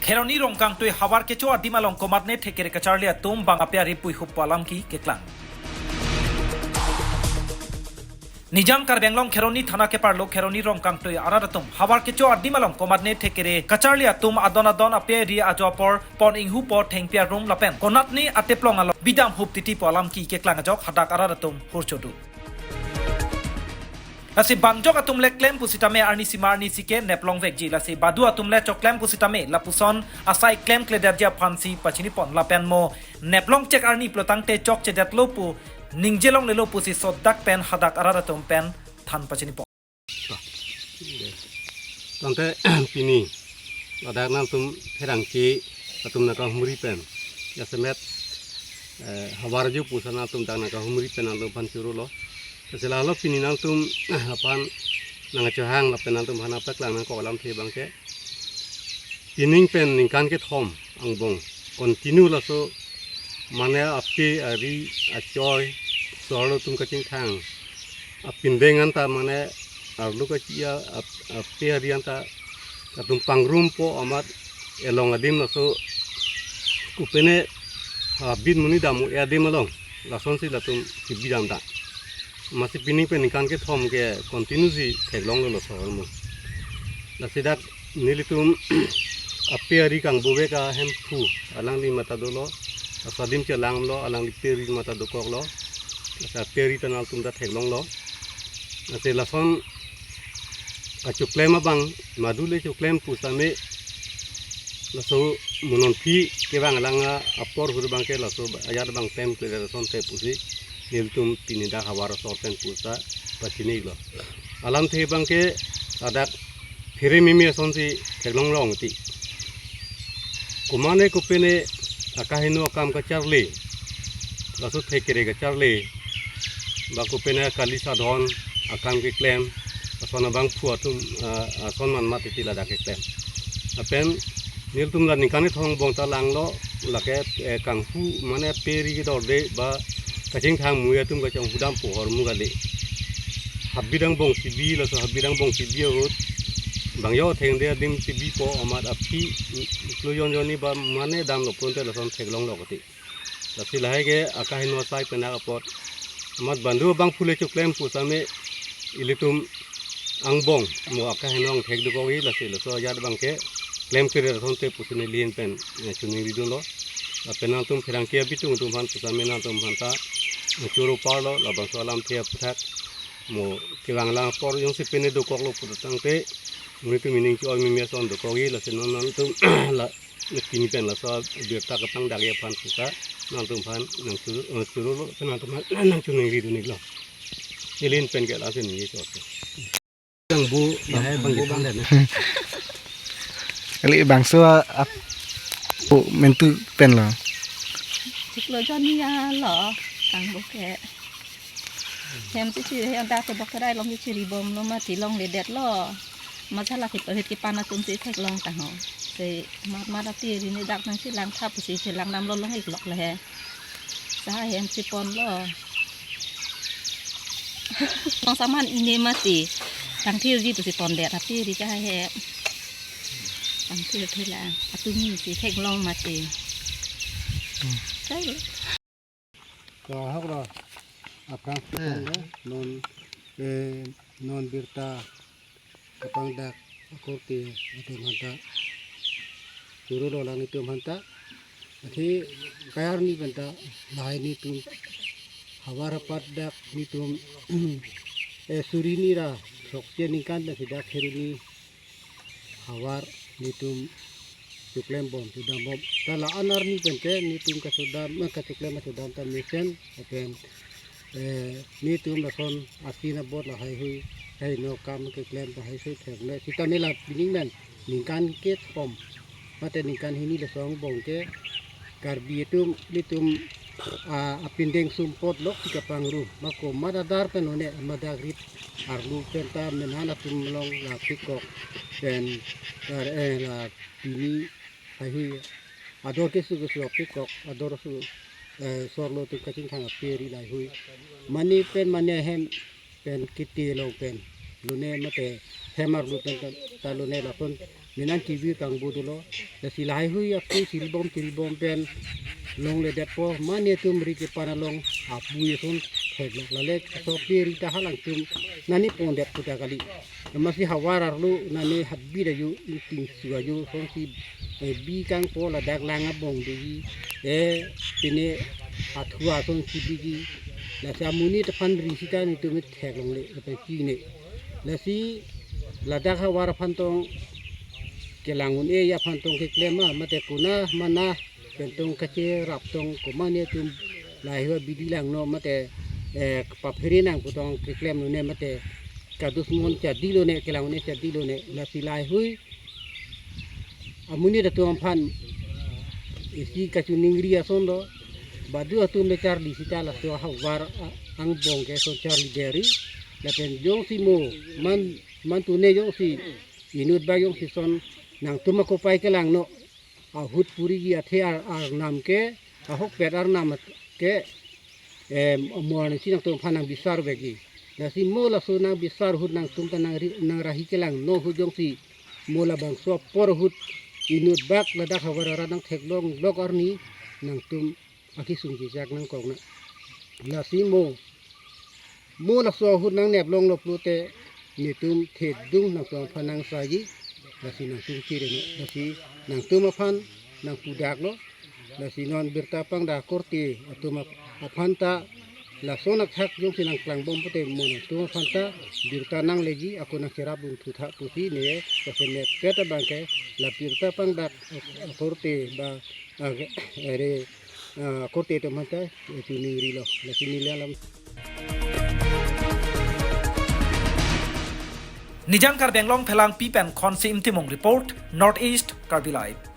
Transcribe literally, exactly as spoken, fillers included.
Kheroni Rongkangtui havar kecho adim along komatne thek kere kacharli atum bang ape ari puihup pu alam ke keklang. Nijang Karbi Anglong Kheroni thana keparlo Kheroni Rongkangtui arat atum havar kecho adim along komatne thek kere kacharli atum adon adon ape ari ajo apor pon inghu po thengpi arum lapen konatne ateplong along bidam hup titi pu alam ke keklang ajok hadak arat atum hurchodu. Lasi bangjok atum le klem pusitame arni sima arni sike neplong vekji, lasi badu atum le choklem pusitame lapuson asai klemkledetji aphansi pachini pon lapen mo neplong chek arni pulotangte chokchedetlo pu ningje longlelo pusi sodak pen hadak arat atum pen than pachini pon. Tangte pini ladak nangtum pherangke atum nangkahumri pen jasemet, eh, havar ju pusa nangtum dak nangkahumri pen nangtum aphan chorolo. Lasi lalo pini nangtum aphan nangchohang lapen nangtum aphan apaklang nangkok alamthe abangke pining pen ningkan kethom angbong continue laso mane ape ari achoi sorlo atum kachingthang apindeng anta mane arlo kachi-a ap-, ape ari anta atum pangrum po amat elong adim laso kopine habit muni dam-o adim along lasonsi latum kebidam ta. Masi pining pen ningkan kethom ke continue si theklonglo laso ahormu. Lasi dak nelitum ape ari kangbovek a Hemphu alangli mata dolo, laso adim chelanglo, alangli pe ari mata dokoklo, lasi ape ari ta nangtum ta theklonglo. Lasi lason kachoklem abang, madu le choklem pusitame, laso mo non aphi kevang alang apor ahut abangke laso ajat abang klemkledet asonte pusi nelitum pini dak havar asor pen puta pachinilo. Alamthe abangke ladak phere mimi asonsi theklonglong ti. Komane kopine akaheno akam kacharli, laso thek kere kacharli, ba kopine kali sadhon akam keklem, ason abangphu atum, ah, ason manmat titi ladak keklem. Lapen nelitum la ningkan kethom angbong ta langlo, lake, eh, kanghu mane pe ari kedorde ba kachingthang mui atum kachonghudam pu ahormu kali. Habit angbong sibi, laso habit angbong sibi ahut bangjo thengde adim sibi po amat aphi iklo jon jonni ba mane damlo pulote lason theklonglo kati. Lasi lahai ke akaheno asai pen dak apot amat badu abangphu le choklem pusitame ilitum angbong mo akaheno angthek dokokji, lasi laso ajat abangke klemkledet asonte pusi neli ahin pen, eh, choningridunlo. Lapen nangtum pherangke abitung atum aphan pusitame nangtum aphanta, eh, choro parlo, labangso alamthe aphuthak mo kevang alang apor jongsi pine dokoklo putangte, monit atum ining chi-oi mimi ason dokokji, lasi non nangtum la pini pen laso abirta kapangdakji aphan puta nangtum aphan nangchu-, eh, chorolo, nangtum aphan nangchoningridun-iklo. Neli ahin pen ke lasi ningje chot. Kangbu lahai bangke pangdet na. Kali bangso a-, ap-, pu mentu penlo. Iklo jon ni ya lo, kangbu ke. Hem si si hem dak ke bokrai along si ribomlo mati longledetlo. Masalah kita hit kipan atum si theklong tangho. Si mat mat ati rini dak nangchelang thap si chelang damlo long-iklok le he. Sa hem si ponlo. Long saman ini mati. Tangthirji pusi pondet ati ri ka he. Tangthir thela. Atum si theklong mati. Hmm. Sai lo. Kahak lo. Aphrang, eh, non, eh, non birta kapangdak akorte atum aphanta chorolo alanglitum aphanta. Athe kayar ni penta lahai netum havar apat dak netum, eh, suri ni ra sokche ningkan pen si dak Kheroni havar netum choklembom chodambom. Ta la-an arni pen te netum kachodam, eh, kachoklem kachodam ta mesen, lapen, eh, netum lason asin abot lahai hui, heno akam keklem ta lahai hui thek me. Sitame la pining pen ningkan kethom mate ningkan hini laso angbong ke Karbi atum, netum, ah, apindeng sumpot lok si kapangrum. Mako mat adar pen one madak rit arlo penta menhan atum along la pikok pen, eh, la pini haihui ador kesu kesu apikok, ador su, eh, sorlo atum kachingthang ape ari lahai hui. Mane pen mane hem pen kiti along pen lone mate hem arlo pen ta, ta lone lapen Menan T V kangbo dolo. Lasi lahai hui apu silbom silbom pen longledetpo, mane atum ri kepan along apu ason theklok lale, sopi ri ta halangtum nani pondet puta kali. Amatsi havar arlo nani habit ajo, ingting su ajo, sonsi, eh, bi kangpo ladak lang abong doji, eh, pine athua sonsi biji. Lasi amonit aphan ri sita netum theklongle, lapen chine. Lasi ladak havar aphan tong kelang un-e aphan tong keklem ma, mate kona mana pen tong kacherap tong komane atum lahai hui abidi langno mate, eh, paphere nang pu tong keklemlone mate kadusmon chadilone, kelang un-e chadilone. Lasi lahai hui amonit atum aphan isi kachiningri ason do, badu atum le charli sita laso havar a-, angbong ke son charli deri. Lapen jongsi mo man, man tune jongsi inut ba jongsi son nangtum akopai kelangno, ahut puriji athe ar, arnam ke, ahokpet arnam ke, em, mo arnisi nangtum aphan nangbisar vekji. Lasi mo laso nangbisar ahut nangtum ta nangri, nangrahi kelangno ahut jongsi mo labangso apor ahut inut bak ladak havar arat nangtheklonglok arni nangtum akisung chechak nangkok nang. Lasi mo, mo laso ahut nangneplonglo pulote netum thedung nangtum aphan nangsaji, lasi nangtum chireno, lasi nangtum aphan nangpudaklo. Lasi non birta pangdak akorte atum ap-, aphan ta lason athak jongsi nangklangbom pute mo nangtum aphan ta birta nangleji, ako nangcherap un thutha pusi ne, lasi nepet abang ke la birta pangdak akorte ba, ah, ere, ah, akorte atum aphan ta chiningrilo, lasi neli alam. Nijan Karbi Anglong Phelangpi pen Khonsi Ingtimung report, North East Karbi Live.